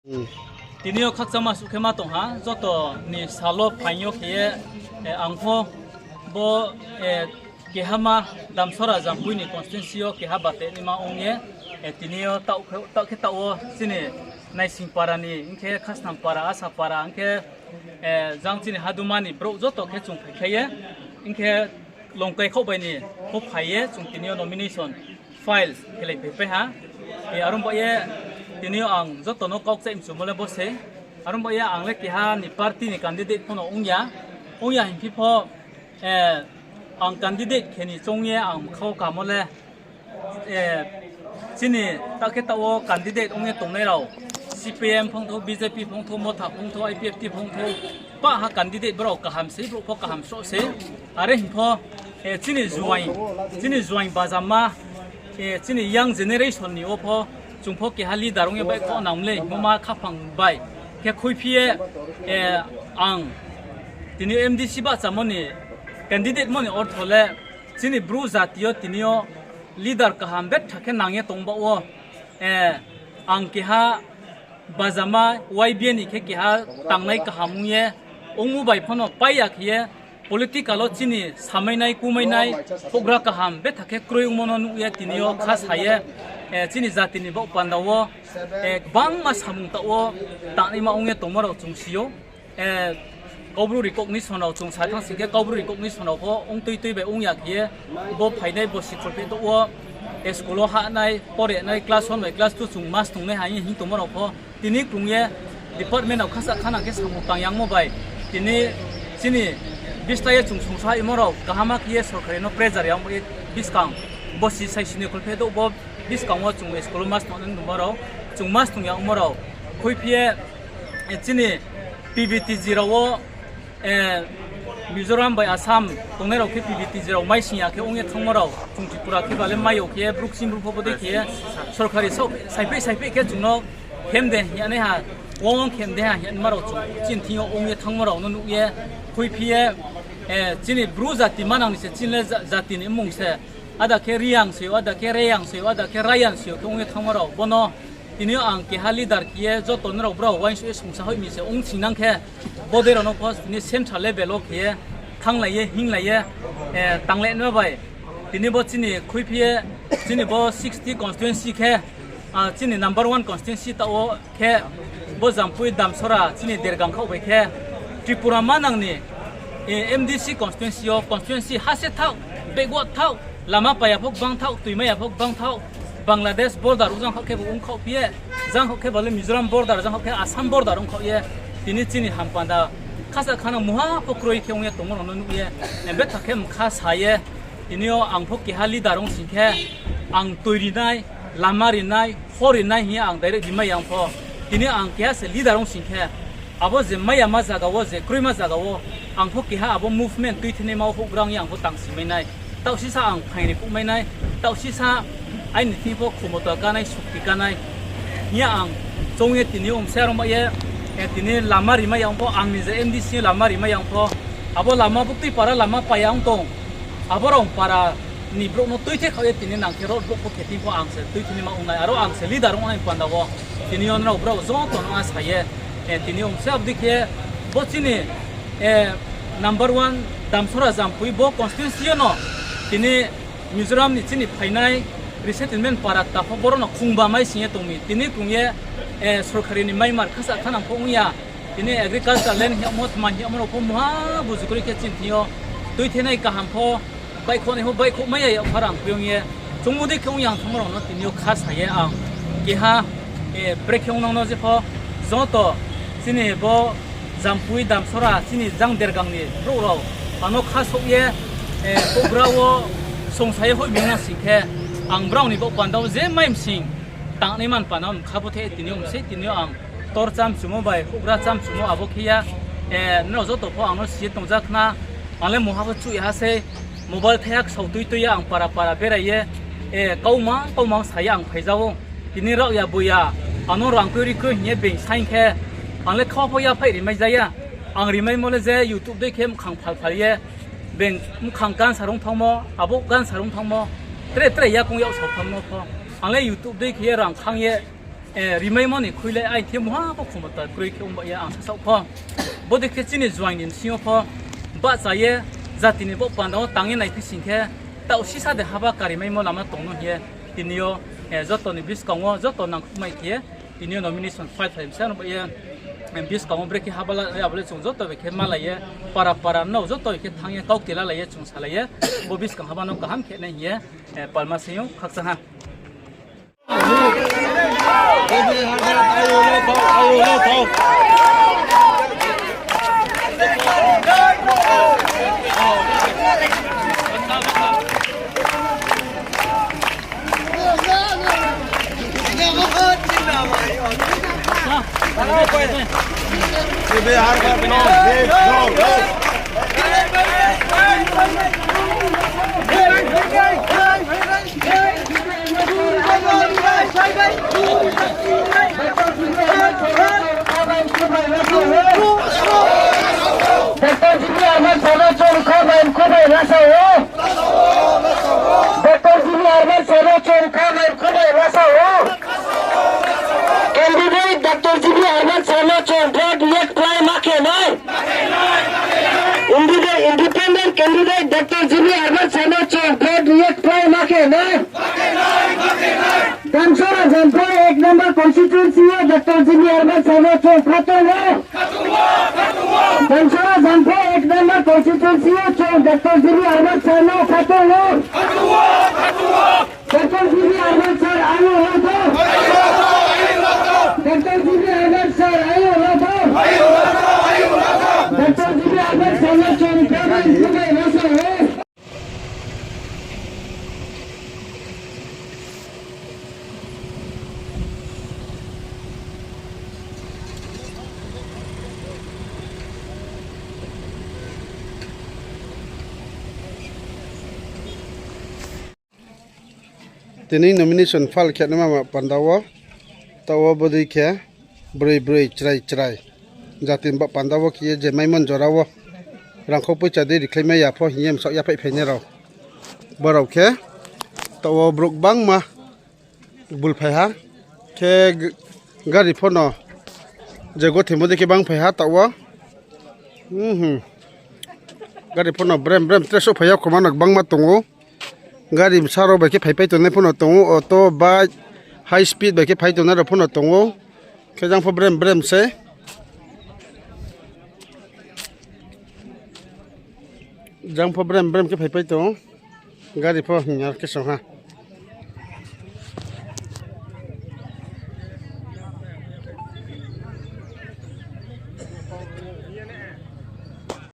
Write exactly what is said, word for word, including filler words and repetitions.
Tini yo khakchangma suh khe ma tong ha, joto ni sal wo phaing yo khe ye, eh, ang pho bo, eh, kehama Damsora Jampui ni constituency yo keha bate naima ong ye, eh, tini yo taoh khe, taoh khe taoh wo chini Naising para ni, hing khe Khasnam para, Asa para, hing khe, eh, jang chini Haduma ni brouh joto khe chung phaikhlai ye, hing khe Longkai khaoh bai ni pho phai ye chung tini yo nomination file khelai phaipai ha. Eh, aro ba ye tini yo ang joto no kau kchaih mchumo le bo se. Aro ba ye ang le keha ni party ni candidate pho no ong ya. Ong ya hingphi pho, eh, ang candidate khe ni choung ye ang mkha wo kamo le, eh, chini taoh khe taoh wo candidate ong ye tongnai rao, C P I M phongthou, B J P phongthou, Motha phongthou, I P F T phongthou, pah ha candidate brao kaham se, brouh pho kaham sroh se. Are hing pho, eh, chini juaing, chini juaing bajama, eh, chini young generation ni wo pho, chung pho keha leader ong ye baihkhouh nang mlei, hingmo ma khaphang bai khe khuiphi ye, eh, ang tini M D C bahchamo ni candidate mo ni ortho le, chini Bru jati yo tini yo leader kaham betha khe nang ye tong baoh wo, eh, ang keha bajama Y B A ni khe keha tangnai kaham ong ye, ongmo bai pho no pai ya khe ye, political wo chini samainai, kumainai, houhgra kaham betha khe kroi ongmo no nuh ye tini yo kha sa ye, eh, chini jati ni baoh panda wo, eh, gbangma samung taoh wo tangnaima ong ye tongmo rao chung si ou. Eh, Kaubru recognition rao chung sa thanng sing khe, Kaubru recognition rao pho ong tui tui bai ong ya khe ye, bo phainai bosi kholpheh douh wo, eh, school wo hahnai, porenai, class one bai class two chung mas tongnai ha hing tongmo rao pho, tini krung ye department rao khasa khana khe samung tang yangmo bai, tini chini bista ye chung sungsa imo rao kaham khe ye sorkari no pressure yangmo ye buskang, bosi saisi ni kholpheh douh bo buskang wo chung school wo mas tongnai nungmo rao, chung mas tong yangmo rao, khuiphi ye, eh, chini P V T G rao wo, eh, Mizoram bai Assam tongnai rao khe P V T G rao mai sing ya khe ong ye thanngmo rao, chung Tripura khe ba le mai yo khe ye, bru kching bru pho bodei khe ye, sorkari saoh, saipheih saipheih khe chung no khem de hing ya nai ha, wang wang khem de ha hing ya naima rao chung chini thing yo ong ye thanngmo rao no nuh ye, khuiphi ye, eh, chini Bru jati manang ni se chini le ja-, jati ni mmung se, ada khe Reang se ou, ada khe Reang se ou, ada khe Rayan se ou khe ong ye thanngmo rao, bo no tini yo ang keha leader khe ye joto nrao brao uaingsouh ye sungsa hoih mi se ong singnang khe, bodei rao no pho tini central level wo khe ye thannglai ye, hinglai ye, eh, tanglai naima bai. Tini bo chini khuiphi ye, chini bo sixty constituency khe, ah, chini number one constituency taoh wo khe, bo Jampui Damsora chini Dergang khaoh bai khe, Tripura manang ni, eh, M D C constituency yo, constituency ha se thaoh, backward thaoh, lama pai ya pho gbang thaoh, tui mai ya pho gbang thaoh, Bangladesh border ong jang khaoh khe bo ong khaoh phi ye, jang khaoh khe ba le Mizoram border, jang khaoh khe Assam border ong khaoh ye, tini chini hampanda khasa khana mungha pho kroi khe ong ye tongmo rao no nuh ye, eh, betha khe mkha sa ye, tini yo ang pho keha leader ong sing khe, ang tui ri nai, lama ri nai, hor ri nai hing ye ang direct rimai ya ong pho. Tini ang keha se leader ong sing khe, abo je mai yama zaga wo, je kroima zaga wo, ang pho keha abo movement tuithinaima wo houhgra ong ye ang pho tang si mai nai. Taoh sisa ang phaing ri phuh mai nai, taoh sisa aini thing pho khomota kánai, sukti kánai hing ye ang choung ye tini yo msa rao mai ye, eh, tini lama rimai ya ong pho, ang ni je M D C lama rimai ya ong pho, abo lama buktui para lama pai ya ong tong, abo rao para ni brouh no tuithe khaoh ye tini nang khe road block pho khe thing pho ang se tuithinaima ong nai, aro ang se leader ong nai panda wo. Tini yo nrao brao joto no asa ye, eh, tini yo msa abdei khe bo chini, eh, number one Damsora Jampui bo constituency yo no tini Mizoram ni chini phainai resettlement para kta pho boro no khungba mai sing ye tong mi. Tini krung ye, eh, sorkari ni maimar khasa khanang pho ong ya. Tini agriculture land hing yagmo, tma hing yagmo rao pho mungha buju kroi khe chini thing yo tuithenai kaham pho, baihkhouhnai pho baihkhouh mai ya yag pha rang phi ong ye. Chung bodei khe ong yang thanngmo rao no tini yo kha sa ye ang keha, eh, brekhe ong nang no je pho joto chini bo Jampui Damsora chini jang Dergang ni brouh rao ano kha souh ye, eh, houhgra wo songsa ye hoih mi ong na sing khe, ang brao ni baoh panda wo je mai msing tangnai man panda wo mkha bo the tini yo msei tini yo ang tor chá mchumo bai houhgra chá mchumo abo khe ya, eh, nrao joto pho ang no si ye tongja khna, ang le mungha pho chuh ya ha sei, mobile thaiha ksao tui tui ye ang para para berai ye, eh, kauma kauma sa ye ang phaija ou. Tini raohya boya, ano rang kroi ri kroi hing ye being saing khe, ang le kha pho yaphaih rimai ja ya. Ang rimaimo le je YouTube dei khe mkhang phal phal ye, being mkhang cancer ong thanngmo, abo cancer ong thanngmo, tre tre yakoung yaksao thanngmo pho. Ang le YouTube dei khe ye rang khang ye, Rimaimo ni khui le aini khe muha pho khumota kroi khe ong ba ye ang sasaoh pho. Bodei khe chini juaing ni bsing yo pho bahcha ye jati ni baoh panda wo tang ye naiphi sing khe, taoh sisa de haba karimaimo lama tong no hing ye tini yo joto ni buskang wo joto nangkhruhmai khe ye tini yo nomination file khlai msa no ba ye buskang wo brekhe haba la abo le chung joto bai khe malai ye para para no joto bai khe thanng ye kaukti lalai ye chung salai ye bo buskang haba no kaham khe nai hing ye palma sing yo khakchang ha. Doctor G B Arman sir no chung kha bai khubai lasa o. Doctor G B Arman sir no chung kha bai khubai lasa o. Candidate Doctor G B Arman sir no chung vote reject khlai ma khe nai. Indi-, independent candidate Doctor G B Arman sir no chung vote reject khlai ma khe nai. Damsara Jampui ek number constituency yo Doctor G B Arman sir no chung phatung o. Damsara Jampui ek number constituency yo chung Doctor G B Arman sir no phatung o. Doctor G B Arman sir, ayo lato. Doctor G B Arman sir, ayo lato. Doctor G B Arman sir no chung kha bai khubai lasa o. Tini nomination file khe naima panda wo, taoh wo bodei khe broi broi chrai chrai jati ni baoh panda wo khe ye je maimon jora wo rangkhou poicha dei rikhlai mai ya pho hing ye bsaoh yaphaih phainai rao. Bo rao khe taoh wo brouh gbangma bulphai ha. Khe g-, gari pho no je gothimo dei khe bangphai ha taoh wo. Gari pho no brem brem tre souhphai ya khoma no gbangma tong ou. Gari bsa rao bai khe phaipai tongnai pho no tong ou, auto, bike, high speed bai khe phai tongnai rao pho no tong ou. Khe jang pho brem brem se. Jang pho brem brem khe phaipai tong ou. Gari pho hing ya khe song ha.